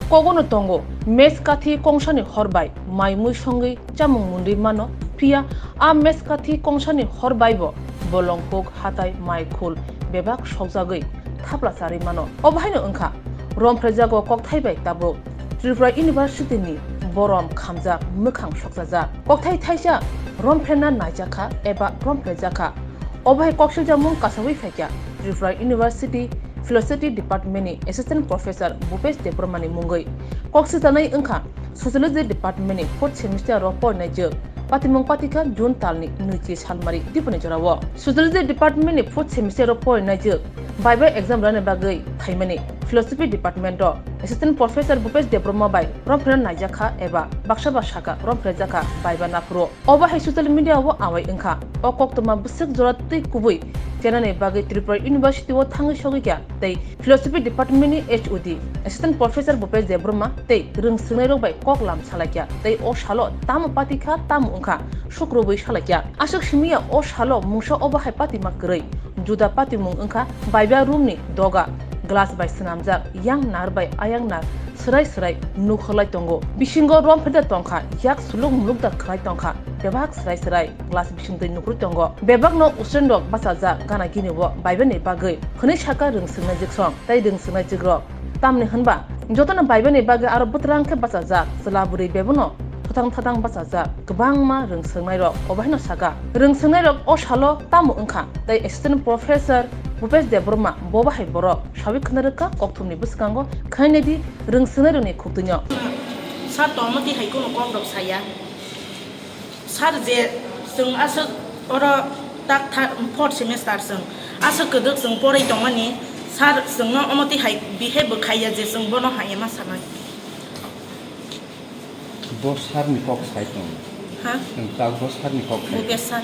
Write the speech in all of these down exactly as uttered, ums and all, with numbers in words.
Kogono tongo, mes kathi kongsani hor bai mai mui songwi chamung mundwi mano, phiya a mes kathi kongsani hor baibo bolong huk hatai mai khul bebak sokjagwi thapla charwi mano. Obo haino wngkha, romphrejago kokthai bai tabuk Tripura University ni borom khamjak mwkhang sokchajak. Kokthai thaisa romphena naijakha eba romphrejakha. Obo hai koksiljakmung kasawi phaikha Tripura University Philosophy Department ni Assistant Professor Bhupesh Debbarma ni mungwi. Koksiljaknai wngkha Sociology Department ni fourth semester o porinai jwk. Patimung patikha June talni nwichi salmari dipuni jorao. Sociology Department ni fourth semester o porinai jwk viva exam rwna bagwi phaimani Philosophy Department o Assistant Professor Bhupesh Debbarma bai romphena naijakha eba baksa ba saka romphrejakha viva naphuru. Obo hai social media o awai wngkha. O koktwma bwswk jora twi kubui chenani bagwi Tripura University o thangwi sogwi kha tei Philosophy Department ni H O D, Assistant Professor Bhupesh Debbarma tei rwng swngnairok bai kok lam salaikha tei o salo tamo patikha tamo wngkha sukrubwi salaikha. Aswk simiya o salo mungsa obo hai patima kwrwi. Juda patimung wngkha viva room ni doga, glass bai swnamjak, yang nar bai ayang nar swrai swrai nukholai tongo. Bisingo rompheda tongkha, yak suluk muluk da khlai tongkha, bebak swrai swrai glass bisingtwi nukrwi tongo. Bebakno usenrok bachajak gana gini o viva ni bagwi hwnwi sakha rwng swngnaijwksong tei rwng swngnaijwkrok. Tamni hwnba jotono viva ni bagwi aro bwtwrang khe bachajak, chwla bwrwi bebono thotang thotang bachajak, kwbangma rwng swngnairok obo haino sakha. Rwng swngnairok o salo tamo wngkha tei Assistant Professor Bhupesh Debbarma bobo hai borok sawi khna rwkha kokthumni bwskango khainai di rwng swngnairokni khuktwino. Sir tongma twi hai kheno kok rok saya. Sir je chwng aswk oro tak tha-, fourth semester chwng aswk kwdwk chwng porwi tongmani, sir chwngno omo twi hai behave bo khaiya je chwng bono hai ma sanai. Bo sir ni kok sai tong. Ha? Chwng tak bo sir ni kok sai. Bhupesh sir.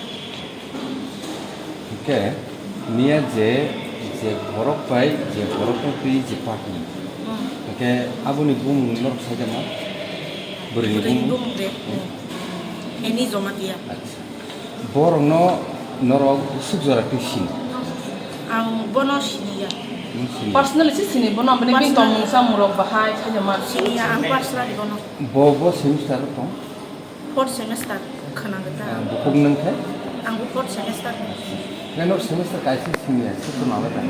Hingke niya je, je borok bai, je borok no twi je pakni. Hmm. Hingke aboni bumung norok sai tongma? Bwrwi ni bwrwi ni bumung. Bumung de. Hmm. Eni Jamatia. Acha. Borokno norok suk jora twi sini? Ang bono siniya. Nung sini? Personally se sini, bono bini personally. Tongmung samung rok bahai saja ma. Siniya, ang personally bono. Bo, bo semester tong? Fourth semester khwna gata. Bukhuk nung khe? Ang bo fourth semester. Nai no semester kaisa siniya, se to nalai ta?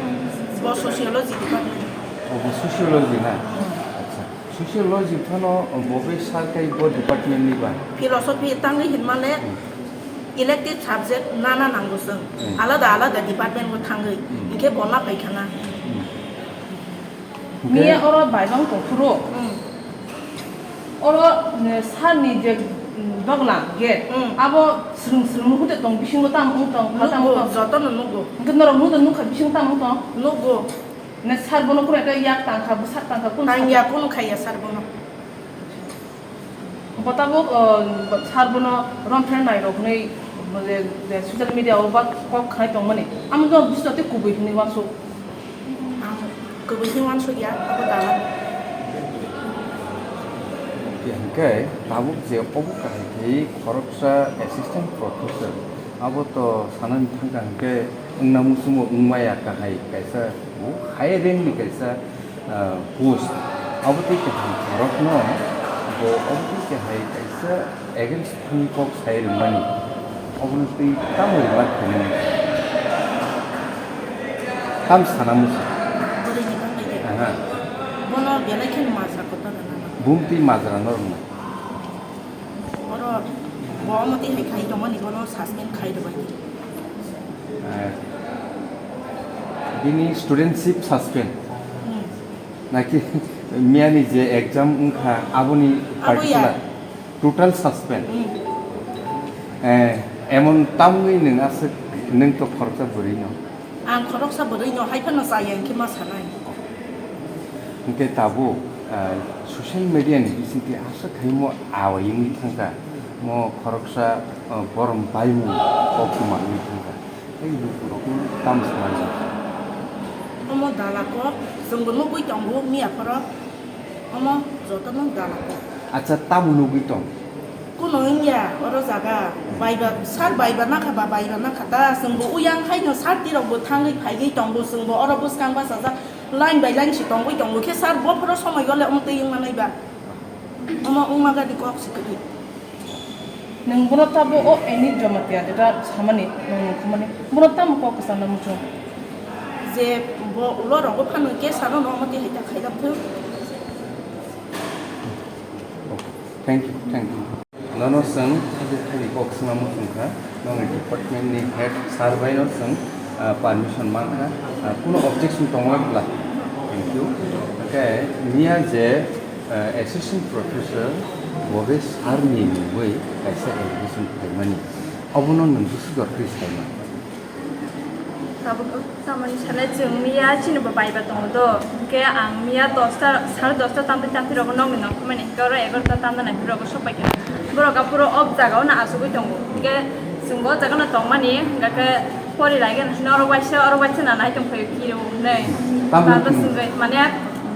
Bo sociology department. O, bo sociology na? Hmm. Acha. Sociology phano bo bai sal kai bo department ni ba? Philosophy tangwi hinmale, hmm, elective subject nana nango chwng. Hmm. Alada alada department o thangwi. Hmm. Hinkhe bo na paikhana. Hmm. Miya oro bai bang tongphuru. Hmm. Oro, eh, sir ni je, mm, doglam gate, hmm, abo swrwng swrwng nukhung tong bisingo tamo wng tong, tamo wng tong. Nugo, jotono nugo. Hinkhe norok nugo nukha bisingo tamo wng tong? Nugo. Ne sir bono kunu ekta yak tangkha, bwsak tangkha, kunu tangya, sir? Kunu khaiya sir bono. Bo tabuk, o, sir bono romphrenai rok hwnwi, je, je social media o ba kok khnai tongmani. Amo no buji tei kubui hwnwi uansuk. Ang kubui hwnwi uansuk ya, abo dalak. Hingke tabuk je obo kahai khe khoroksa assistant professor, abo to sanani thangkha hingke wngna muchungo wngmaya kahai kaisa, high rank ni kaisa, ah, post. Abo tei kaham khorokno bo obo tei kahai kaisa against thani kok sai rwmani. Obo tei tamo rwma thani. Tam sana muchung. Bwrwi ni bangwi de. Aha. Bono belai kheno majra kotha rwna. Bumtwi majra no rwna. Oro bo omo twi hai khai tongmani bono suspend khai rwbai. Eh, bini studentship suspend. Hmm. Naki miyani je exam wngkha aboni abo ya. Particular total suspend. Hmm. Eh, emon tamni nwng aswk nwng to khoroksa bwrwi no. Ang khoroksa bwrwi no hai phano chaya hinkhe ma sanai. Hinkhe tabuk, ah, social media ni bisingtwi aswk khaimo awai wngwi thangkha, mo khoroksa, ah, borom baimung koktwma wngwi thangkha. Tei lukurokno tamo sanai? Omo dalako chwngbo nugwi tongo miya phoro. Omo jotono dalako. Acha, tamo nugwi tong? Kuno wngya oro jaga. Baiba, sir baiba nakha ba baiba nakha ta, chwngbo uyang haino sir tirokbo thangwi phaigwi tongo, chwngbo oro bwskang bachajak. Line by line se tongwi tongo khe sir, bophoro somoi gole omo twi wngma nai ba? Omo wngma gadi kok se kwrwi. Nwng bono tabo o Ani Jamatia jeta samani, nwng nungkhumani, bono tamo kok kwchangna muchung? Je bo ulo rogo phano khe sir no omo twi hai ta khailak thung. Thank you, thank you. Nono chwng thani kok swngna muchung kha, nongni department ni head sir bai no chwng, ah, permission man kha, ah, kuno objection tongla bla. Thank you. Hwnkhe miya je, ah, assistant professor Bhobesh sir ni mungwi kaisa allegation phaimani, obono nwng bwswk jora twi saimano? Tabuk tamoni sanai chwng miya chini bo baiba tongo do. Hwnkhe ang miya dosta, sare dosta tamtwi tamtwi rogo nokni nongkhormani hwnkhe oro egarota tamna nai rogo sokpaikha. Borok aphuru o jaga o no achugwi tongo. Hwnkhe chwng bo o jaga no tongmani hwnkhe pori laigen hwnkhe oro waisa, oro waisa na nai tongphaio kiro hwnwi. Tamni Baba kini? Swngwi mane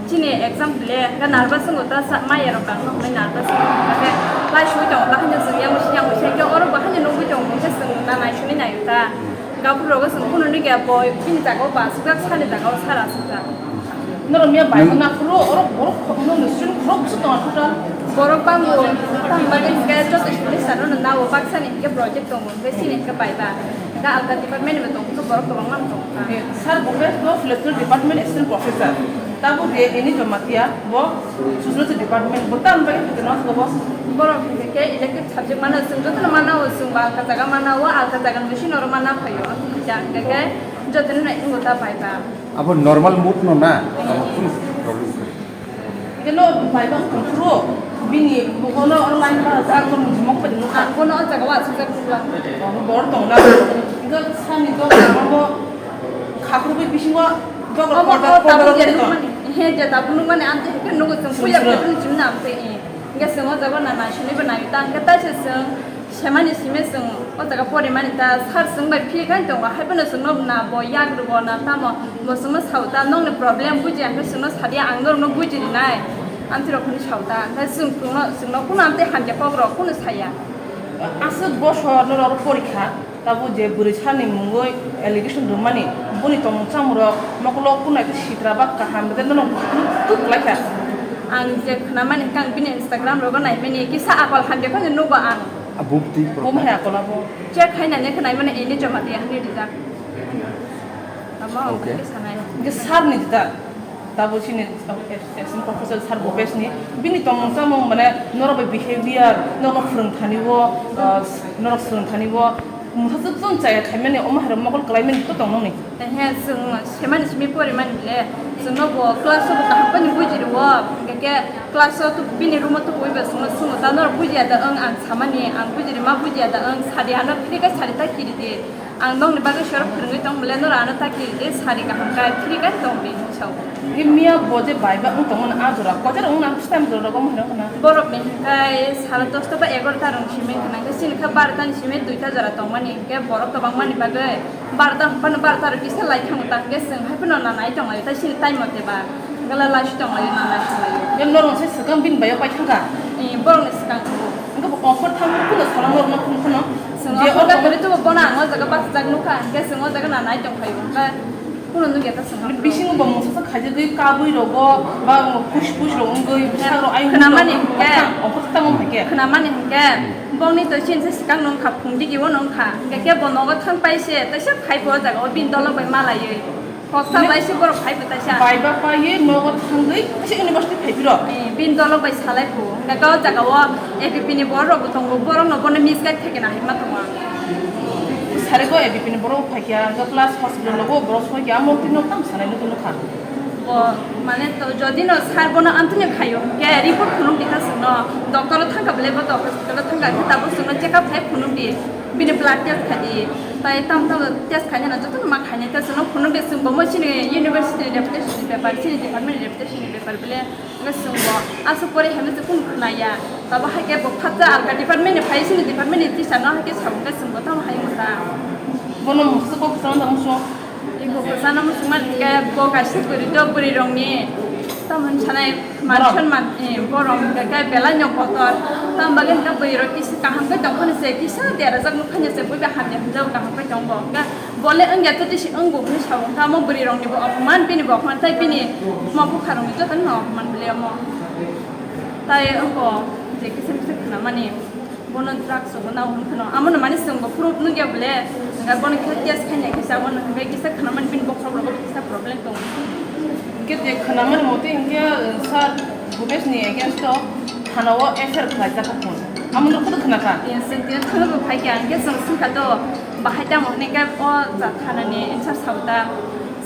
Chini exam le, hwnkhe nervous wngo ta sa, maya rok kang noknai nervous wngo, hwnkhe lai sui tongo, ta haino chwng yang musi, yang musi, hwnkhe oro bo haino nugui tongo, hwnkhe chwng na nai sui nai ta. Hwnkhe aphuru rogo chwng phunuknwi khe bo bini jaga o ba sukjak, sani jaga o sara sukjak. Norok miya bai Nung- na phuru, oro borok khokno nung student khorok bwswk tongo total. Borok bango, tamo bagwi hwnkhe joto student sir no nao baksa ni hwnkhe project tongo, hwnkhe chini hwnkhe bai ba. Hwnkhe alka department ni bo tongo, borok kwbangma no tongo. Sir, bo khe to philosophers department assistant professor. Tabo de Ani Jamatia, bo sociology department, bo tam bai khe no bo. Borok hwnkhe elective subject mano, chwng jotono mano, chwng bo alka jaga mano, o alka jaga ni bisingo oro mana phaio. Hwnkhe jotono no wngo ta bai ba. Abo normal mood no na, abo kunu problem kwrwi. Keno bai bang kufru, bini bukono oro line para jak no mujimok pai nukha. Ang bono o jaga o asuk jak nukha. Abo bor tong na. Inga sani dok abo khakhru bai bisingo dok Omo porda o tabuk porda je tong. Nukmani, he je tabuk nukmani ang je hekhe nugo chwng puila Sure. Kufru chimna ang te. Inga chwng o jaga na nai suni bo nai ta, inga ta se chwng Semani simi chwng o jaga porimani ta, sir chwng bai phiri khai tongo, hai phano chwngno na bo yak rwgo na tamo, bo chwngno sao ta, nokni problem buji ya hwnkhe chwngno sadia, ang norokno buji rinai, amtwirok hwnwi sao ta, hwnkhe chwng chwngno, chwngno kunu amtwi hamya kokrok kunu saya. Aswk bosor norok porikha, tabuk je bwrwi sani mungwi allegation rwmani, boni tongmung chamung rok mokolo kunu ekta sitra ba kaham, nono kunu tuk lai kha. Ang je khwnamani hwnkhe ang bini Instagram rogo naimani, kisa akol hamya phano nugo ang. Abuk twi Bo maha akol abo. Check khainani khwnai mane Ani Jamatia hwnwi rijak. Tamo Okay. Hwnwi sanai. Hwnkhe sir ni jita. Tabo chini assistant professor sir Bhupesh ni. Bini tongmung chamung mane norok bai behavior, norok phwrwng thani o, ah, norok phwrwng thani o. Mungsa tun chaya khaimani omo hai rok mokol kwlaimani to tong nang ni. He, chwng semani simi porimani le, chwngno bo class o bo kaham phano buji rwo, hwnkhe class o to bini room o tubuiba chwngno swngo, ta norok bujiya da wng ang samani, ang buji rima bujiya da wng, sadi ano phirikhe sadi ta kiri di, ang nokni bagwi sero phwrwngwi tong bole norok ano ta kiri di, sadi kaham khe phirikhe tong di hinwi sao. Miya bo je bai ba wng tongmani a jora, kotor wng nang time jora rogo wng hino khna. Borok ni hwnkhe sara dosta ba egarota rok simi khna, hwnkhe chini khe barota ni simi duita jora tongmani, hwnkhe borok kwbangmani bagwi. Barda phano barda rok kisa lai thango ta hwnkhe chwng hai phano na nai tong lai ta chini time mote ba gala lai si tong lai na nai tong lai. Yang norok se swkang bini bayo pai thangka. Eh, borok ni swkang thango. Hwnkhe bo offer thang phano sala norok no phano phano. Chwng je offer ka offer kwrwi tubo bono ang o jaga bachajak nukha hwnkhe chwng o jaga na nai tong phaio hwnkhe phano nukya ta chwng. Bisingo bo mungsa sa khaijagwi kabui rogo ba push push rok wngwi bwsarok ayung khwnamani hwnkhe. Offer thang hwnkhe. Khwnamani hwnkhe. Bongni to chini se swkang nung kha, phung digi o nung kha. Hingke kebo nogo thang pai se, teisa phai bo o jaga o bini dolo bai malaiwi. Koksa bai se borok phai bo teisa. Bai ba pai ye nogo thangwi teisa university phai phiro. Eh, bini dolo bai salai phu. Hingke o jaga o A B P ni borok rok bo tongo, borok no bono misguide khe kena hai ma tongo. Sare go A B P ni borok phai kya, hingke plus hospital nogo borok soi kya, amo twi no tam sanai nukho nukha. Bo, mane to, jodi no sir bono amtwini phaio, hwnkhe report phunuk di ta chwngno, doctor o thangkha bwlai bo to hospital o thangkha, khe tabuk chwngno check up khai phunuk di, bini blood test khai di, tai tam tam test khainai no jotono ma khainai ta chwngno phunuk di, chwng bo mo chini university ni reputation ni bepar, chini department ni reputation ni bepar bwle, hwnkhe chwng bo aswk pore hwnwi se kunu khwnaya, tabo hai khe bo khatsa alka department ni phai chini department ni teacher no hai khe sa hwnkhe chwng bo tamo hai wngkha. Bono mungsa kok kwchangma tamo chwng. Iko kwchana muchungma hwnkhe bo kaisa bwrwi do, bwrwi rokni Tamoni sanai manson man, eh, borok hwnkhe belai no kotor. Tamo bagwi hwnkhe bwrwi rok kisa kaham khe tongphano se, kisa derajak nukphano se, bui bai hamya hwnjao kaham khe tongo. Hwnkhe bole wngya tei tisi wngbo hwnwi sao, hwnkhe omo bwrwi rokni bo opoman, bini bo opoman, tei bini omo bupha rokni jotono opoman bole omo. Tai wngkha je kisa kisa khwnamani. Bono drugs rokbo nao hwn kheno. Amono mani chwngbo proof nukya bole. Hwnkhai bono khe case khaina khe abono hwnkhai kisa khwnamani bini bokhorok rogo kisa problem tongo. Hwnkhe je khwnamani motwi hwnkhe, uh, sir Bhupesh ni against o thana o F I R khlaijak kha hwn. Amono khudu khwnakha. Yes, sir, tini thana bo phaikha. Hwnkhe chwng swngkha to bahai tamo hwnwi khe o ja thana ni in charge sao ta.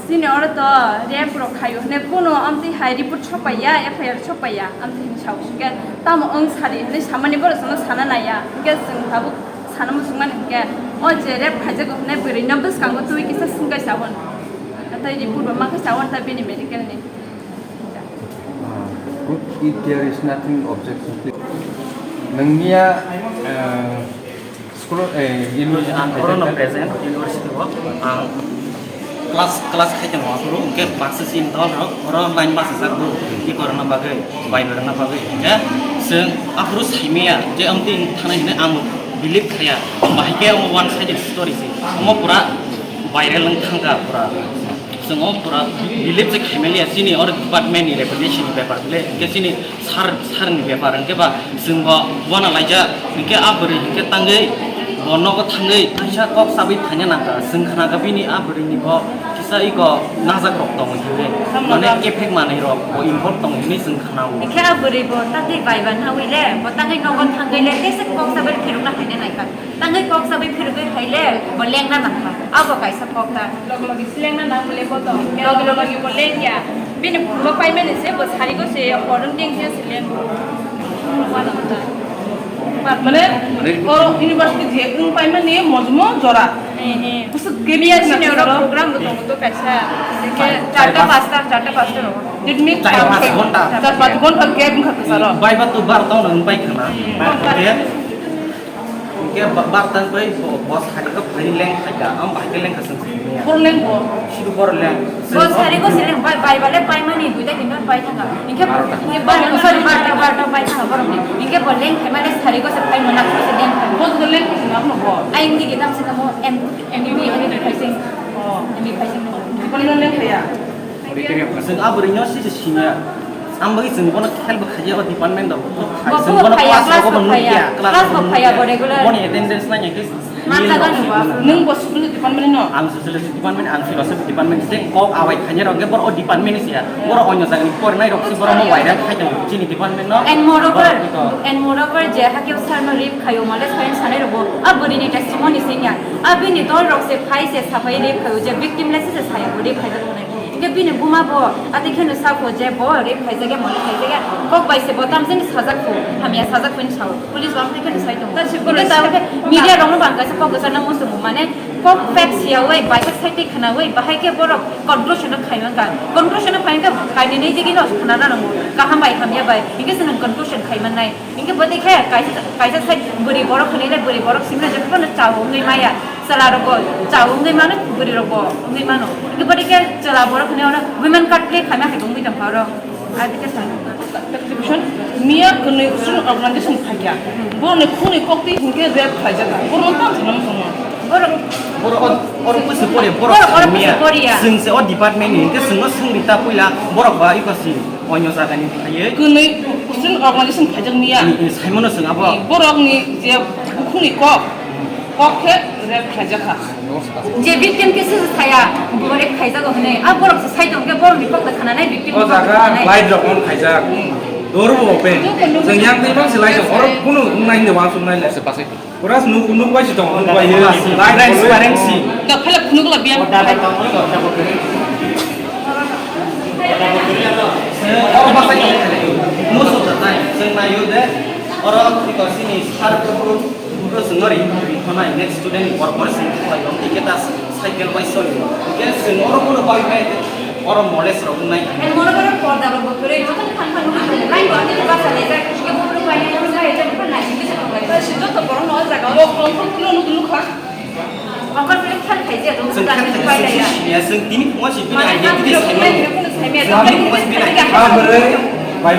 Chini oro to rape rok khaio hwnwi kuno amtwi hai report sokpaiya, F I R sokpaiya, amtwi hwnwi sao. Hwnkhe tamo wng sadi hwnwi samani borok chwngno sana naiya. Hwnkhe chwng tabuk sana muchungmani hwnkhe o je rape khaijago hwnwi bwrwino bwskango twi kisa swngkhe sao hwn. Tei report bo mankhe sao hwn tei bini medical ni. Ah, good, if there is nothing objection, please. Nangniya, eh, School, eh, university Ang oro no present university o ang class, class khai tongo aphuru, hwnkhe baksa chini dol rok oro line bachajak do, iko rwna bagwi, bai rwna bagwi, hwnkhe chwng aphuru saimaya je amtwi wng thanai hinwi ang believe khaiya, bahai khe omo one sided story se, omo pura viral wng thangkha pura. Chwng o pura believe se khaimaliya chini oro department ni reputation ni bepar le, hwnkhe chini Sir, sir ni bepar hwnkhe ba chwng bo uana laijak, hwnkhe a bwrwi hwnkhe tangwi bo nogo thangwi kaisa kok chabwi phaina nangkha, chwng khna kha bini a bwrwi ni bo kisa iko najak rok tongo hinwi, mane effect manwi rok bo involve tongo hinwi chwng khna o. Hwnkhe a bwrwi bo tangwi bai ban hawi le, bo tangwi nogo thangwi le, tei se kok chabwi phirokna phaina naikha. Tangwi kok chabwi phirogwi hai le, bo lengna nangkha. Abo kaisa kok ta. Logi logi se lengna nang bole bo tong. Logi logi bo lengya. Bini phungo paimani se bo sarigo se horong deng se se lengo. Mane, oro university je wng paimani mojmo jora. Eh, eh. Kusuk kemiya sini oro program bo tongo to kaisa. Charta pasta, charta pasta rogo. That means char panch ghonta. Char panch ghonta gap wngkha kasaro. Bai ba to bar tong nang bai khana. Hwnkhe ba-, bartan bai bo, bo sari khe phai leng khaika, ang bai khe leng kha seng seng ya. Bor leng bo? Sidu bor leng. Bo sari khe se leng bai, bai bale bai mani duita tinta bai thanga. Hwnkhe, hwnkhe bar, sorry, barta, barta bai thanga borok ni. Hwnkhe bo leng khai mane sari khe se phai mona khe se leng khai. Bo to leng khai se na bo. Ai ngi kita se kamo M, M B A ni khai seng. Oh. M B A khai seng. Bo leng khai ya. Chwng a bwrwino sisi siniya. Ang bagwi chwng bono help bo khaiya o department o. Bo chwng bo bono phaiya, class class bo bo phaiya. Nukya, class bo phaiya, bo regular. Boni attendance nangya khe. Nwng bo social department no? Ang social department, ang philosophy department. Je kok awai khanya rok khe boro o department ni siya. Boro onyo jaga ni porinai rok si boro mo wairang khai tongo chini department no. And moreover, and moreover je hakhe sir no rape khayo male science sanai rok bo a bwrwi ni testimony singya. A bini dol rok se phai se sapai rape khayo je victim lai se saya bo rape khai. Hingke bini buma bo, ati kheno sakho je bo rape khaijak ya, mole khaijak ya, kok bai se bo tamjani sajak phu, hamya sajak phu hinwi sao. Police bo amtwi kheno sai tongo. Hingke tabuk khe media rokno bo ang kaisa kok kwchangno muchungo, mane kok facts yaui, baisa side twi khwnaui, bahai khe borok conclusion no khai mankha. Conclusion no khai mankha, kainwi nwi digi no khwnana nango, kaham bai hamya bai, hingke se nwng conclusion khai mannai. Hingke bo tei khe kaisa, kaisa side bwrwi borok hinwi le bwrwi borok simi no jotono chao wngwi maya, chwla rok bo chao wngwi mano, bwrwi rok bo wngwi mano. Hingke bo tei khe chwla borok hinwi ono women card play khaima hai wngwi tongkha oro. Adi khe sa. Contribution miya kwnwi student organization phaikha. Borokni khungni koktwi hingke rape khlaijak kha. Borokno tamo sanama tongma. Borok Borok oro, oro pusi pori, borok oro pusi pori ya. Chwng se o department ni hingke chwngno swngri ta puila borok ba iko si. Onyo jaga ni phaiwi. Kwnwi student organization khaijak niya. Ni, ni, saimano chwng abo. Ni borok ni je bukhuk ni kok, kok khe rape khlaijak kha. Je victim khe se saya, bo rape khaijago hwnwi. A borok se sai tong khe borok ni kok da khana nai victim ni kok da khana nai. O jaga light rok on khaijak. Door bo open. Chwng yang twi bang se light rok. Oro kunu nai ne wa sung nai le. Pura nuk, nuk bai si tong, nuk bai. Transparency. Da phala phunuk la biang. Most of the time, chwng naio de, oro tiko sini sir ko bro, bro chwng ori, khonai next student ni por por sini khlai om, tike ta cycle bai sori. Ke chwng oro bono bai bai. Oro moles rok wngnai. And mono bono porda rok bo kwrwi, joto ni thang thang nukha tongo. Line bo tei basa laijak, hingke buphuru bai nai, buphuru bai nai, hingke se tonglai. Joto borok no o jaga o. Bo confront no nuk nukha. Confront no khel khaijak, chwng khel khaijak, bai laiya. Ya, chwng tini phungo si bini identity saimani. Aboni bai bai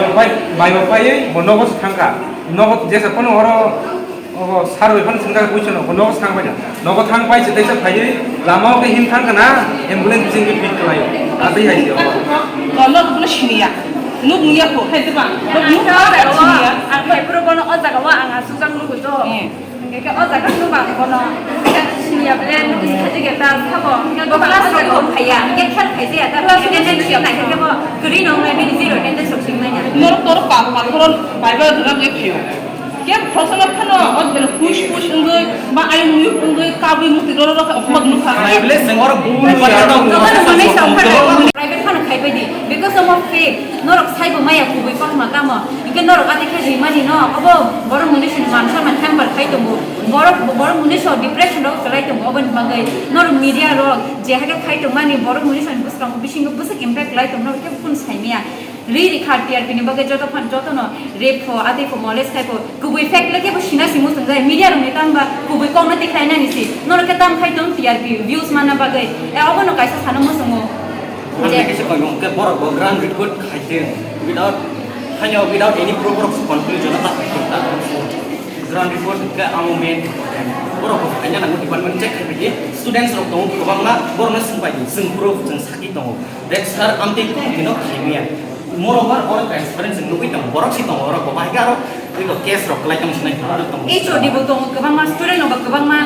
bai bai bo nogo se thangkha. Nogo jesa kono oro obo sar bai phano sengkha kuisono nogo se thangbai. Nogo thangbai se teisa phaiwi lama o khe him thangkha na ambulance bising khe pick khlai. Atwi hai se. Kono kono siniya. Nuk niya ko hai teba. Nuk nuk ta siniya. Ang phai puro bono o jaga o ang asukjak nugo to. Hingke o jaga nubang bono siniya ble nugo sikhaji ge ta sabo. Hingke bo class rok bo phaiya. Hingke khel khaijaya ta. Hingke siniya naikhe bo kwrwi no wngnai bini zero attendance rok sing manya. Norok toro pa pathoro bai bai rwna ble phiyo. Khe khoroksa no phano o bele push push wngwi ba ayung muyung wngwi kabwi mukti roro rok hokma nukha. Naible sengor bul. Private phano khaibai di because of fake. Norok saibo maya kubui kothoma tamo. Hingke norok ate khe rimani no obo borok muni sini man samani hamper khai tongo. Borok borok muni so depression rok kwlai tongo oboni bagwi norok media rok je hake khai tongmani borok muni sini bwskango bisingo bwswk impact lai tong norok kebo phun saimaya. Ri ri kha T R P ni bagwi joto phan joto no rape pho atwi pho molest khai pho kubui fact le kebo sina simo swngjai media rok ni tang ba kubui kok no tikhlai nani si norok khe tang khai tong T R P views manna bagwi e obo no kaisa sano muchungo. Ang je khe se koi mong khe borok bo ground report khai tong without haino without any proof of conclusion ta khai tong ta. Ground report khe amo main borok bo khai na nango department check khai phi students rok tongo kwbangma borok no swng pai di swng proof swng saki tongo. That sir amtwi kung kino khaimya. Moreover, oro transparency nugwi tongo, borok si tongo, oro bo bahai aro iko case rok kwlai tong sinai borok tongo. H O D bo tongo, kwbangma student rok bo kwbangma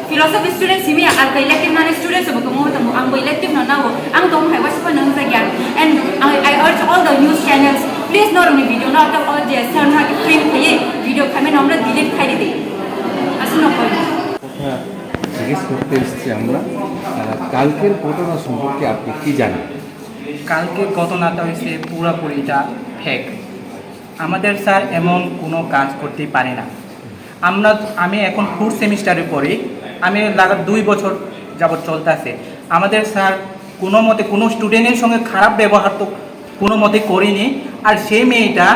philosophy student simi ya, ar khe elective nani students rok bo kwbangma tongo, ang bo elective no nao, ang tong hai waisa phano wngjakya. And I, I urge all the news channels, please norokni video no ta o je sir no frame khaiye video khaimani omra delete khai di. Aswkno koi. কথা জিজ্ঞেস করতে এসেছি আমরা। আহ, কালকের ঘটনা সম্পর্কে আপনি কি জানেন? কালকের ঘটনাটা হচ্ছে পুরাপুরিটা ফেক। আমাদের স্যার এমন কোনো কাজ করতে পারে না। আমরা, আমি এখন ফোর্থ সেমিস্টারে পড়ি, আমি লাগাতার দুই বছর যাবত চলতেছে। আমাদের স্যার কোনো মতে কোনো স্টুডেন্টের সঙ্গে খারাপ ব্যবহার তো কোনো মতে করিনি। আর সেই মেয়েটা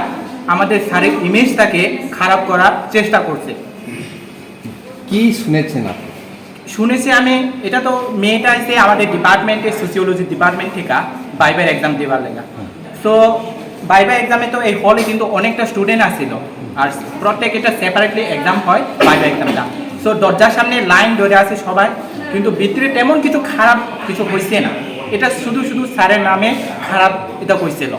আমাদের স্যারের ইমেজটাকে খারাপ করার চেষ্টা করছে। কি শুনেছেন আপনি? শুনেছি আমি, এটা তো মেয়েটা এসে আমাদের ডিপার্টমেন্টে, সোসিওলজি ডিপার্টমেন্ট থেকে ভাইবার এক্সাম দেবার লেগা। তো ভাইবার এক্সামে তো এই হলে কিন্তু অনেকটা স্টুডেন্ট আসছিল, আর প্রত্যেক এটা সেপারেটলি এক্সাম হয় ভাইবার এক্সামটা। তো দরজার সামনে লাইন ধরে আছে সবাই, কিন্তু ভিতরে তেমন কিছু খারাপ কিছু হয়েছে না। এটা শুধু শুধু স্যারের নামে খারাপ এটা হয়েছিল।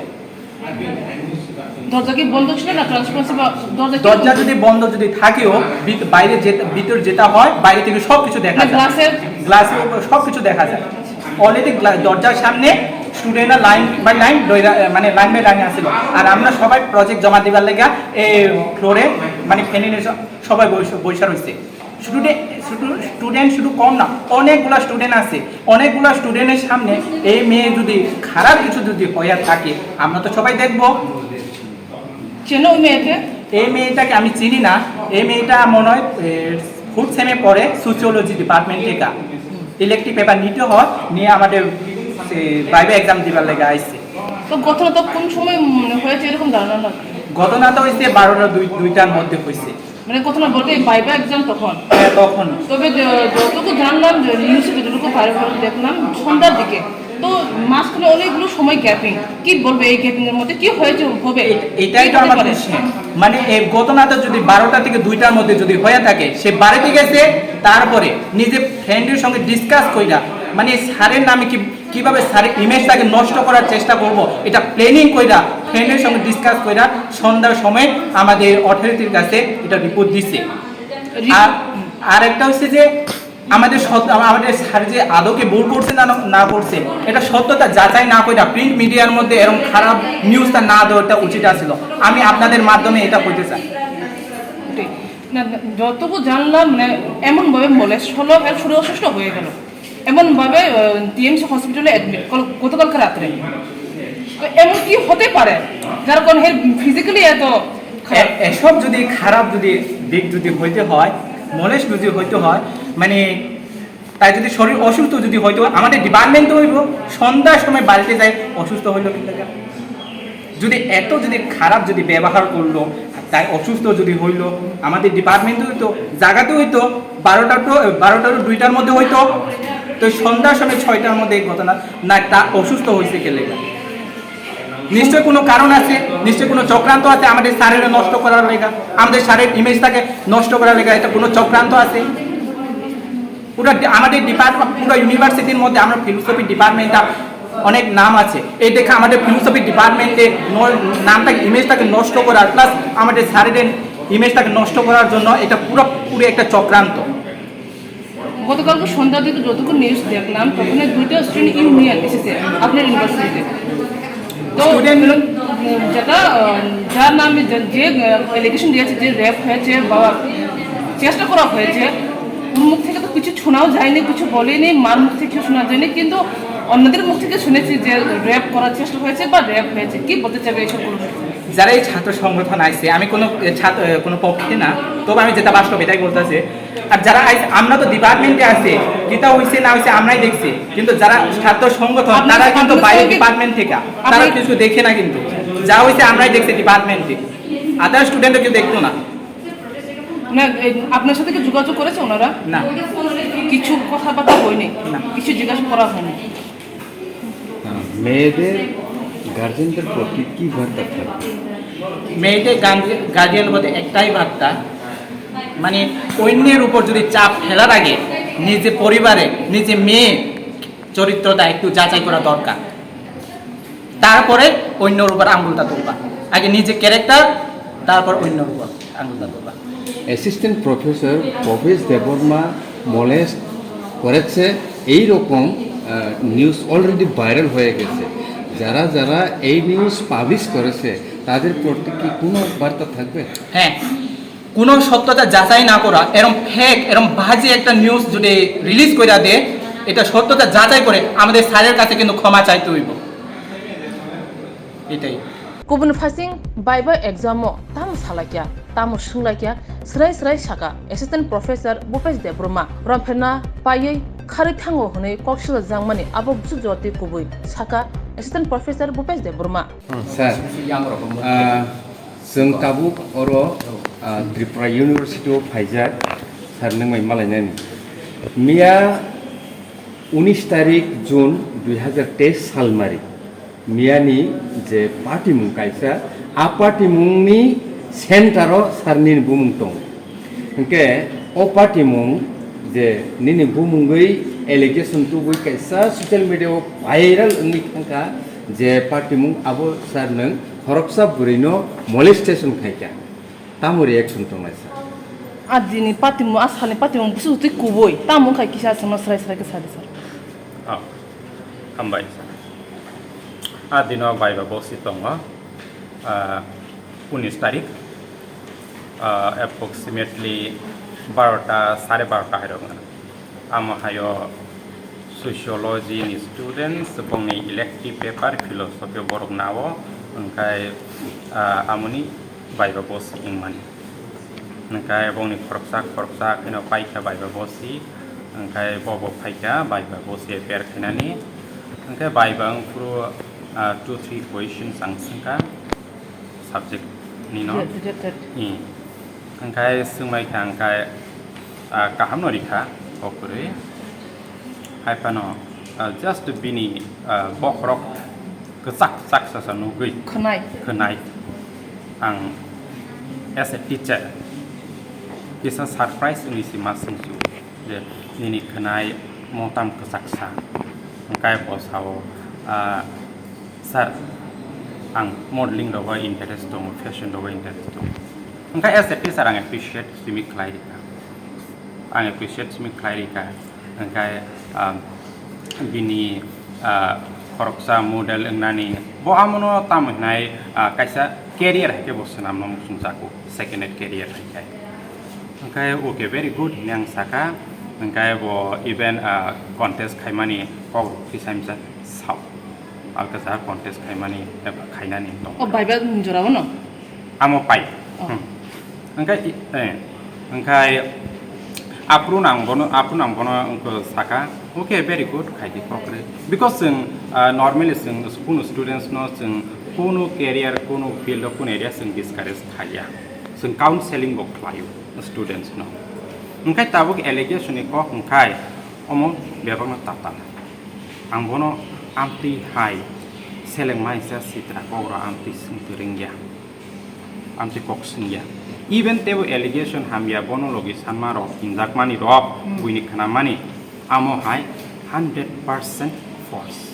দরজা কি বন্ধ ছিল না? ট্রান্সপারেন্সি বা দরজা কি দরজা যদি বন্ধ যদি থাকেও, ভিত-, বাইরে যেটা, ভিতরে যেটা হয়, বাইরে থেকে সব কিছু দেখা না, যায়। গ্লাসের গ্লাসের উপর সব কিছু দেখা যায়। অলরেডি গ্লা-, দরজার সামনে স্টুডেন্টরা লাইন বাই লাইন, মানে লাইন বাই লাইন আসছিল। আর আমরা সবাই প্রজেক্ট জমা দিবার লেগে এই ফ্লোরে, মানে ফ্যানের নিচে সবাই বসে, বসে রয়েছে। স্টুডেন্ট, শুধু স্টুডেন্ট শুধু কম না, অনেকগুলা স্টুডেন্ট আছে। অনেকগুলা স্টুডেন্টের সামনে এই মেয়ে যদি খারাপ কিছু যদি হয়ে থাকে, আমরা তো সবাই দেখবো। চেনো ওই মেয়েকে? এই মেয়েটাকে আমি চিনি না। এই মেয়েটা মনে হয়, এ, ফোর্থ সেমে পড়ে, সোসিওলজি ডিপার্টমেন্ট থেকে। ইলেকটিভ পেপার নিতে হয়, নিয়ে আমাদের, এ, ভাইবা এক্সাম দিবার লেগে আইছে। তো ঘটনা তো কোন সময়, মানে, হয়েছে এরকম ধারণা না? ঘটনা তো হয়েছে বারোটা দুই, দুইটার মধ্যে হয়েছে। মানে, ঘটনা বলতে ভাইবা এক্সাম তখন? হ্যাঁ, তখন। তবে য-, যতটুকু জানলাম, যে নিউজে যতটুকু ভাইরাল ভাইরাল দেখলাম সন্ধ্যার দিকে, তো মাঝখানে অনেকগুলো সময় গ্যাপিং। কি বলবে এই গ্যাপিং এর মধ্যে কি হয়েছে হবে? এ-, এটাই তো আমার কোশ্চেন। মানে, এই ঘটনাটা যদি বারোটা থেকে দুইটার মধ্যে যদি হয়ে থাকে, সে বাড়িতে গেছে, তারপরে নিজে ফ্রেন্ডের সঙ্গে ডিসকাস কইরা, মানে, স্যারের নামে কি কিভাবে স্যারের ইমেজটাকে নষ্ট করার চেষ্টা করব, এটা প্ল্যানিং কইরা, ফ্রেন্ডের সঙ্গে ডিসকাস কইরা সন্ধ্যার সময় আমাদের অথরিটির কাছে এটা রিপোর্ট দিছে। আর আরেকটা হচ্ছে যে আমাদের সত্য, আমাদের স্যার যে আদৌ কি ভুল করছে না, না করছে, এটা সত্যতা যাচাই না কইরা প্রিন্ট মিডিয়ার মধ্যে এরকম খারাপ নিউজটা না দেওয়াটা উচিত আছিল। আমি আপনাদের মাধ্যমে এটা কইতে চাই। না, না, যতটুকু জানলাম, মানে, এমনভাবে বলে ষোলো আর ষোলো অসুস্থ হয়ে গেল। এমনভাবে, আহ, টিএমসি হসপিটালে অ্যাডমিট, কল-, গতকালকে রাত্রে। তো এমন কি হতে পারে, যার কারণে ফিজিক্যালি এত খারাপ? এ-, এসব যদি খারাপ যদি দিক যদি হইতে হয়, মলেস যদি হইতে হয়, মানে, তাই যদি শরীর অসুস্থ যদি হইতো, আমাদের ডিপার্টমেন্ট তো হইব, সন্ধ্যার সময় বাড়িতে যাই অসুস্থ হইলো কি লাগে? যদি এত যদি খারাপ যদি ব্যবহার করলো, তাই অসুস্থ যদি হইলো, আমাদের ডিপার্টমেন্ট হইতো, জায়গাতে হইতো, বারোটা তো, বারোটা তো দুইটার মধ্যে হইতো, তো সন্ধ্যার সময় ছয়টার মধ্যে এই ঘটনা, না, তা অসুস্থ হয়েছে কে লেগে? নিশ্চয় কোনো কারণ আছে, নিশ্চয় কোনো চক্রান্ত আছে আমাদের স্যারের নষ্ট করার লেগা, আমাদের স্যারের ইমেজটাকে নষ্ট করার লেগা, এটা কোনো চক্রান্ত আছে। পুরো ডি-, আমাদের ডিপার্টমেন্ট, পুরো ইউনিভার্সিটির মধ্যে আমরা ফিলোসফি ডিপার্টমেন্টটা অনেক নাম আছে। এই দেখে আমাদের ফিলোসফি ডিপার্টমেন্টে ন-, নামটাকে, ইমেজটাকে নষ্ট করার, প্লাস আমাদের স্যারেদের ইমেজটাকে নষ্ট করার জন্য এটা পুরোপুরি একটা চক্রান্ত। গতকালকে সন্ধ্যার দিকে যতটুকু নিউজ দেখলাম, তখন দুইটা স্টুডেন্ট ইউনিয়ন এসেছে আপনার ইউনিভার্সিটিতে। তো স্টুডেন্ট উম, যেটা আহ, যার নামে যে- যে এলিগেশন দিয়েছে, যে রেপ হয়েছে বা চেষ্টা করা হয়েছে, ওর মুখ থেকে তো কিছু শোনাও যায়নি, কিছু বলেনি, মার মুখ থেকে শোনা যায়নি, কিন্তু অন্যদের মুখ থেকে শুনেছি যে রেপ করার চেষ্টা হয়েছে বা রেপ হয়েছে। কি বলতে চাবে এসব? যারা এই ছাত্র সংগঠন আছে, আমি কোনো এ, ছাত্র এ, কোনো পক্ষে না, তবে আমি যেটা বাস্তব এটাই বলতেছি। আর যারা আইস-, আমরা তো ডিপার্টমেন্টে আছি, কিতা হইছে না হইছে আমরাই দেখছি, কিন্তু যারা ছাত্র সংগঠন, আপনার- তারা কিন্তু আপনার বাইরে সঙ্গে- ডিপার্টমেন্ট থেকে, তারা আপনি- কিছু দেখে না, কিন্তু যা হইছে আমরাই দেখছি ডিপার্টমেন্টে, আদার স্টুডেন্টও কেউ দেখতো না। না, এই, আপনার সাথে কি যোগাযোগ করেছে ওনারা? না। কিছু কথাবার্তা হয়নি? না। কিছু জিজ্ঞাসা করা হয়নি? হ্যাঁ, মেয়েদের গার্জেনদের প্রতি কি বার্তা থাকবে? মেয়েদের গার্জে- গার্জিয়ান বলতে একটাই বার্তা, মানে, অন্যের উপর যদি চাপ ফেলার আগে নিজে পরিবারে নিজে মেয়ে চরিত্রটা একটু যাচাই করা দরকার, তারপরে অন্যর উপর আঙুলটা তুলবা। আগে নিজে ক্যারেক্টার, তারপর অন্যর উপর আঙুলটা তুলবা। অ্যাসিস্ট্যান্ট প্রফেসর ভবেশ দেববর্মা মোলেস্ট করেছে, এই রকম নিউজ অলরেডি ভাইরাল হয়ে গেছে। যারা যারা এই নিউজ পাবলিশ করেছে, তাদের প্রতি কি কোনো বার্তা থাকবে? হ্যাঁ, কোনো সত্যতা যাচাই না করা, এরম ফেক, এরম বাজে একটা নিউজ যদি রিলিজ করে দেয়, এটা সত্যতা যাচাই করে আমাদের স্যারের কাছে কিন্তু ক্ষমা চাইতে হইব। এটাই। Kubun phaising baiba exam o tamo salaikya, tamo swnglaikya, srai srai saka Assistant Professor Bhupesh Debbarma. Romphena paiwi kharwi thango hwnwi kok silajak mani abo busu jotwi kubui, saka Assistant Professor Bhupesh Debbarma. Sir, ah, chwng tabuk oro, ah, Tripura University o phaijak, sir, nwng bai malainani. Miya unis tarik June dui hazar teis salmari, miyani je patimung kaisa, a patimungni center o sir nini bumung tongo. Hwnkhe o patimung je nini bumungwi allegation tubui kaisa social media o viral wngwi thangkha, je patimung abo sir nwng khoroksa bwrwino molestation khaikha. Tamo reaction tongnai sir? A dini patimung, a salni patimung busu twi kubui. Tamo wngkha kisa aswkno srai srai khe sadi sir. Oh, hambai sir. A dino baiba bosi tongo. Ah, unis tarik, ah, approximately barota, sare barota hai rok. Amo hayo sociology ni students, bongni elective paper philosophy borok nao, hwnkhe, ah, amoni baiba bosi wngmani. Hwnkhe bongni khoroksa khoroksa kheno paikha baiba bosi, hwnkhe bobo phaikha baiba bosi appear khainani. Hwnkhe baiba wngphuru, ah, two three questions ang swngkha subject nino. Related. Hmm. Hwnkhe swngmai kha hwnkhe, ah, kaham no rikha, o kwrwi. Hai phano, ah, just bini, ah, bokhorok kwchak kwchak sasa nugwi khwnai. Khwnai. Ang as a teacher kisa surprise wngwi si ma swngsu je nini khwnai motam kwchaksa. Hwnkhe bo sao, ah, Sir, ang modeling rogo interest tongo, fashion rogo interest tongo. Hwnkhe as a teacher ang appreciate simi khlai rikha. Ang appreciate simi khlai rikha. Hwnkhe, um, bini, uh, khoroksa model wngnani bo amono tamo hinai, uh, kaisa career hai khe bo swnamno muchungjago, second hand career hai khe. Hwnkhe okay, very good hinwi ang sakha. Hwnkhe bo even, uh, contest khaimani kok rok kisa misa sao. Alkasa contest khaimani eba khainani tong. O baiba jora o no? Amo pai. Oh. Hmm. Hwnkhe i-, eh, hwnkhe aphuru nang bono, aphuru nang bono wngkha saka, "Okay, very good, khaidi kokre." Because chwng, ah, normally chwng kunu students no chwng kunu career, kunu field o, kunu area chwng discourage khaiya. Chwng counseling bo khlaio students no. Hwnkhe tabuk allegation ni kok hwnkhe omo bebak no tatal. Ang bono amtwi hai Seleng maisa sitra kokrok amtwi swngtwi ringya. Amtwi kok swngya. Even tebo allegation hamya bono logi sanma rok hinjakmani rok Hmm. buini khnamani amo hai hundred percent false.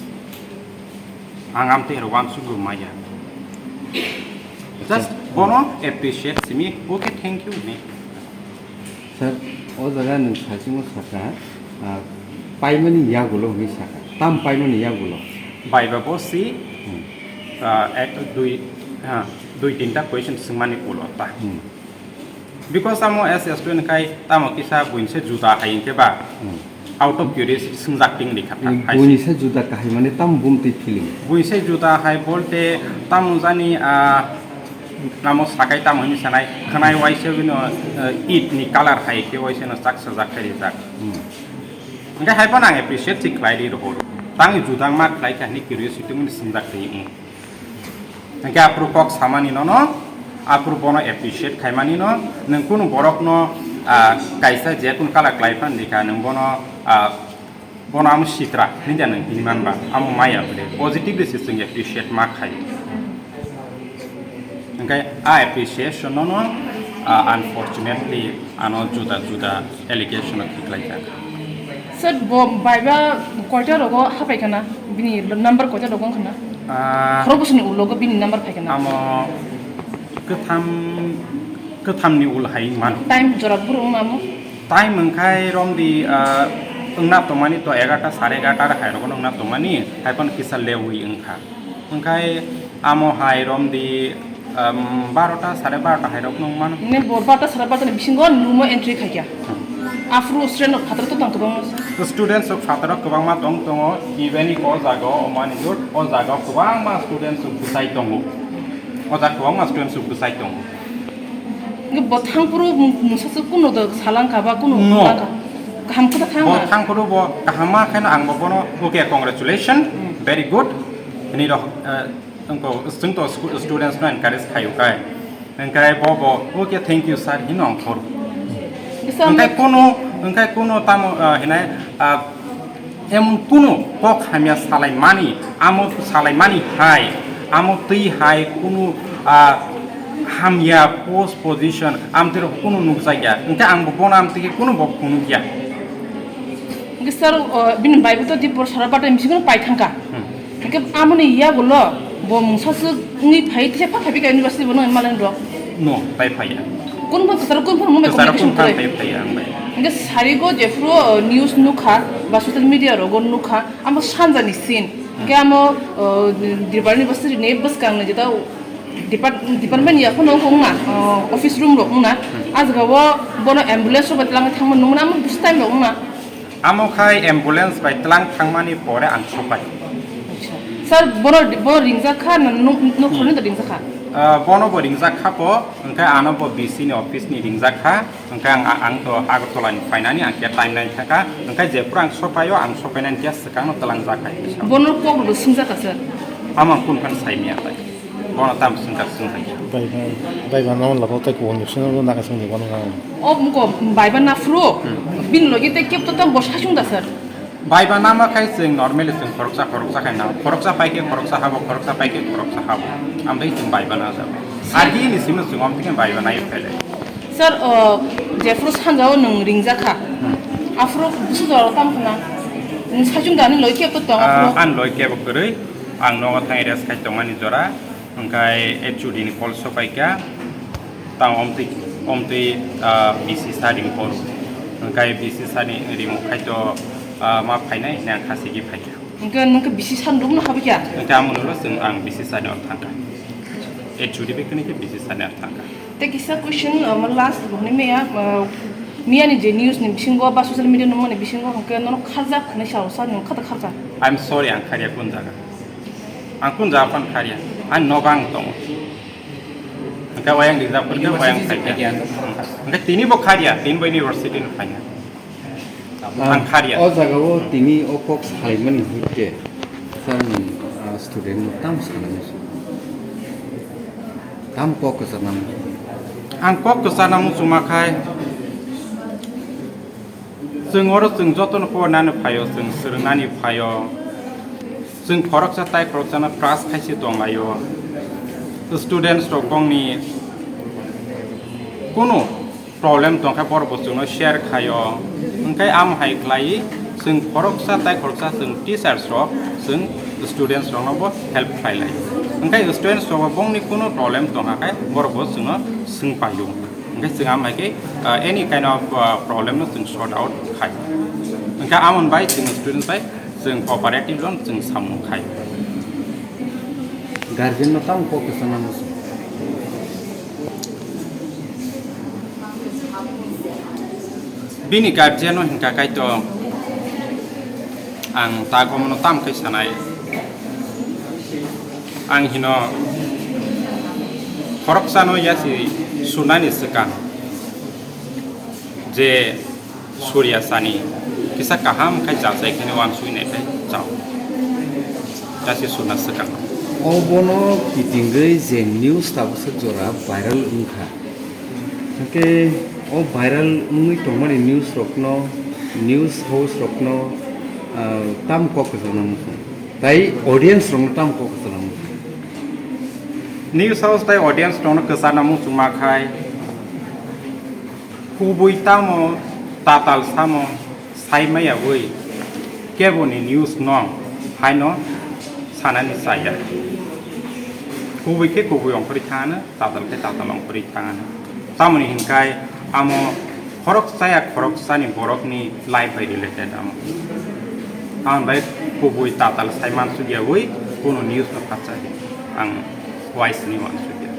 Ang amtwi aro uansukgwi maya. Just bono appreciate simi, okay, thank you ni. Sir, o jaga nwng saichungo saka, ah, paimani yagulo hwnwi saka. Tam paimani yagulo? Baiba bo si, Hmm. ah, ek, dui, ah, dui tinta question swngmani ulo ta. Hmm. Because amo as a student khai tamo kisa buinse juda hai hinkhe ba, Hmm. out of curiosity swngjak ting di kha. Hai Buini se juda kahai mane tam bumtwi feeling. Buinse juda hai bolte tamo jani, ah, Namo sakai tamo hini sanai, khnai waisa bino, eh, it ni colour hai khe waisa no chak sajak khe rijak. Hmm. Hingke hai phano ang appreciate si khlai ri rohor. Tang judang ma khlai kha hini curiosity mani sinjak twi. Hingke apru kok samani nono, apru bono appreciate khaimani no, nwng kunu borok no, ah, kaisa je kun kala khlai phan dikha, nwng bono, ah, Bono amo sitra, hinja nang hini manba, amo maya bwle, positively se chwng appreciate ma khai. Hingke a appreciation no no, ah, unfortunately, ano juda juda allegation o khiklai jak. Sir, bo baiba koita rogo hapai kana? Bini number koita rogo wng kana? Ah, Khorok bwswkni ulo go bini number phai kana? Amo kwtham, kwthamni ul hai man. Time jora buru wng amo? Time wngkhai romdi, ah, wngna tongmani to egarta, sare egarta hai rogo wngna tongmani, hai phano kisa lewi wngkha. Wngkhai amo hai romdi, um, barota, sare barota hai rok wngmano. Ne bo barota, sare barota ni bisingo room o entry khaikha. Hmm. Aphuru student rok phataro to tong kwbangma. Students rok phataro kwbangma tong tongo, even o jaga o mani jut, o jaga o kwbangma students rok bwsai tongo. O jaga kwbangma students rok bwsai tongo. Hingke bo thangphuru mung-, mungsa se kuno do salangkha ba kuno No. Salangkha. Kaham khe ta thang Bo na. Thangphuru bo kaham ma khe no ang bo bono, "Okay, congratulations, Hmm. very good." Hini rok, eh, tongko, chwng to sku-, students no encourage khayu kai. Hingke bo bo, "Okay, thank you, sir," hino ang phuru. Bisa Hingke mo- kuno, hingke kuno tamo, eh, hinai, ah, Emon kunu kok hamya salaimani, amo salaimani hai, amo twi hai kunu, ah, hamya post position, amtwi rok kunu nukjakya. Hingke ang bo bono amtwi khe kunu bo phunukya. Hingke sir, o, bini bai bo to di por sara batai misi kunu pai thangka. Hmm. Hingke amoni yagulo bo mungsa swk wngwi phai tisa pha phaibi ka university bo nang malen rok. No, pai phaiya. Kun phan kwcharo kun phan mumbai Kwcharo communication kun phan kwrwi. Pai phaiya ang bai. Hingke sarigo jephuru, o, news nukha ba social media rogo nukha, amo sanjani scene. Hingke amo, o, Dipar University ni bwskang ni jeta depart-, department ya phano wngna, o, office room rok wngna. Hmm. Ah jaga o bono ambulance rok bai twlang thangma nungna amo bisi time rok wngna. Amo khai ambulance bai twlang thangmani pore ang sopai. Acha. Sir, bono, bono ringjak kha na nuk, nuk Hmm. khorni da ringjak kha? Ah, bono bo ringjak kha po, hingke ano bo B C ni office ni ringjak kha, hingke ang, ang to Agartala ni phainani, ang khe time nai thaka, hingke jephuru ang sopaio, ang sopainani khe swkang no twlang jak khai. Bono kok rw swngjak kha, sir? Amo ang kun phan sai miya tai. Bono tam swngkar swngkha. Baiba, baiba no labo tei kubun ni swngo naka swngdi bono nang. O muko baiba na phuru, Hmm. Bini logi tei kep to tang bo sachung da, sir? Baiba nama khai chwng normally chwng khoroksa khoroksa khai na. Khoroksa pai khe khoroksa habo, khoroksa pai khe khoroksa habo. Amtwi chwng baiba na jabo. Argi ni simi chwng amtwi khe baiba na phele. Sir, o, jephuru sanja o nwng ringjak kha. Hmm. Aphuru busu jora tam khna. Nwng sachung da ni logi kep to tong Ah, aphuru. An logi kebo kwrwi. Ang nogo thangwi rest khai tongmani jora, hwnkhe H O D ni call sopaikha, tamo omtwi, omtwi, ah, B C sir ni phone, hwnkhe B C sir ni rimung khaito, ah, ma phainai hinwi ang khasiki phaikha. Hwnkhe nwng khe B C sir ni room no habikha? Hwnkhe amo nulo chwng ang B C sir ni oro thangkha. H O D bai kwnwi khe B C sir ni oro thangkha. Tei kisa question, ah, last bo hwnwi maya, ah, miyani je news ni bisingo ba social media nungmani bisingo hwnkhe nono kharjak hinwi sao, sir ni kha da kharjak? I'm sorry, ang kharya kun jaga. Ang kun jaga phano kharya. Ang nogo ang tongo. Hwnkhe oyang rijak phano oyang University khaikha. Khaikha. Hwnkhe tini bo kharya, tini bo university ni phaikha. Ang kharya. O jaga o tini o kok salaimani hinkhe sir ni, ah, student no tam sanani se. Tam kok kwchar nang. Ang kok kwchar nang chuma khai. Chwng oro chwng jotono pornani phaio, chwng swrwngnani phaio. Chwng khoroksa tai khoroksano trust khaisi tonglaio. Students rok bongni kunu problem tongkha borok bo chwngno share khaio. Hwnkhe amo hai khlai chwng khoroksa tai khoroksa chwng teachers rok chwng students rokno bo help khlai lai. Hwnkhe students rok bongni kunu problem tongkha khe borok bo chwngno swng paio. Hwnkhe chwng amo hai khe, uh, any kind of, uh, problem no chwng sort out khai. Hwnkhe amon bai chwng student bai chwng cooperative rok chwng samung khai. Guardian no tamo kok kwchangma muchung? Bini guardian no hinkha kaitor ang tagomono tam khe sanai. Ang hino khoroksano yasi sunani swkang je Surya sani kisa kaham khai jachai kheno wansui nai khai chao. Yasi suna swkang. Obono kitingwi je news tabuksa jora viral wngkha. Hwnkhe o viral wngwi tongmani news rokno, news house rokno, ah, tam kok kwchangna muchung? Tai audience rokno tam kok kwchangna muchung? News house tai audience rokno kwchangna muchungma khai kubui tamo tatal samo sai maya wi keboni news no haino sanani chaya. Kubui khe kubui ongkhorwi thangano, tatal khe tatal ongkhorwi thangano. Tamoni hinkhai amo khoroksa ya khoroksani borokni life bai related amo. Ang bai kubui tatal sai mansukya wi kuno news no phatsa di. Ang wise ni mansukya.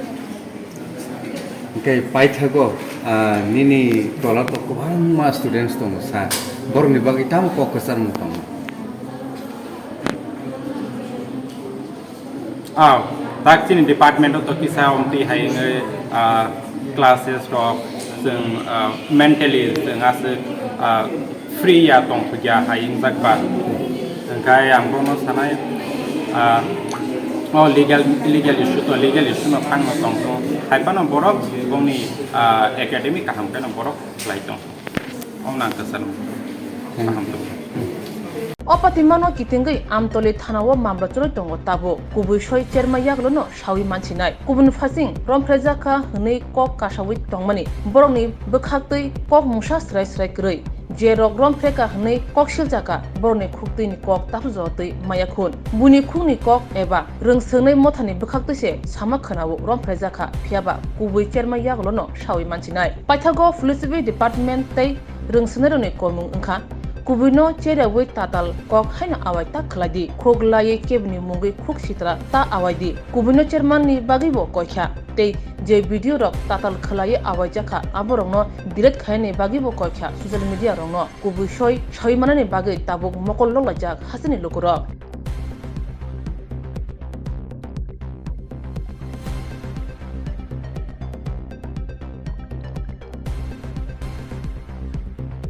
Hwnkhe paithago, ah, nini tola to kwbangma students tongo sa. Borokni bagwi tamo kok kwchangma tongo? Ah, tak chini department o to kisa omtwi hai wngwi, ah, classes rok chwng, ah, mentally chwng aswk, ah, free ya tongthokya hai wngjak ba. Hwnkhe ang bono sanai, ah, o legal, legal issue to, legal issue no thangno tongthok. Hai phano borok bongni, ah, academy kaham kheno borok khlai tong. Om nang kwchalo. Kaham tong. O patimano kitingwi Amtoli thanao mamla chwlwi tongo tabuk. Kubui soi cherma yagulono sawi mansinai. Kubun phasing romphrejakha hwnwi kok kasawi tongmani borokni bwkhaktwi kok mungsa srai srai kwrwi. Je rok romphrekha hwnwi kok siljakha, borokni khuktwini kok takhuk jotwi maya khun. Buini khukni kok eba rwngswngnai mothani bwkhaktwi se sama khwnao romphrejakha, phiyaba kubui cherma yagulono sawi mansinai. Paithago Philosophy Department tei rwngswngnairokni komung wngkha, kubuino cheriawi tatal kok haino awai ta khlai di, khuk laiwi keboni mungwi khuk sitra ta awai di, kubuino chermanni bagwibo koikha, tei je video rok tatal khlaiwi awaijakha, aborokno delete khainani bagwibo koikha social media rokno kubui soi sawi manani bagwi tabuk mokol loklaijak hasteni lukurok.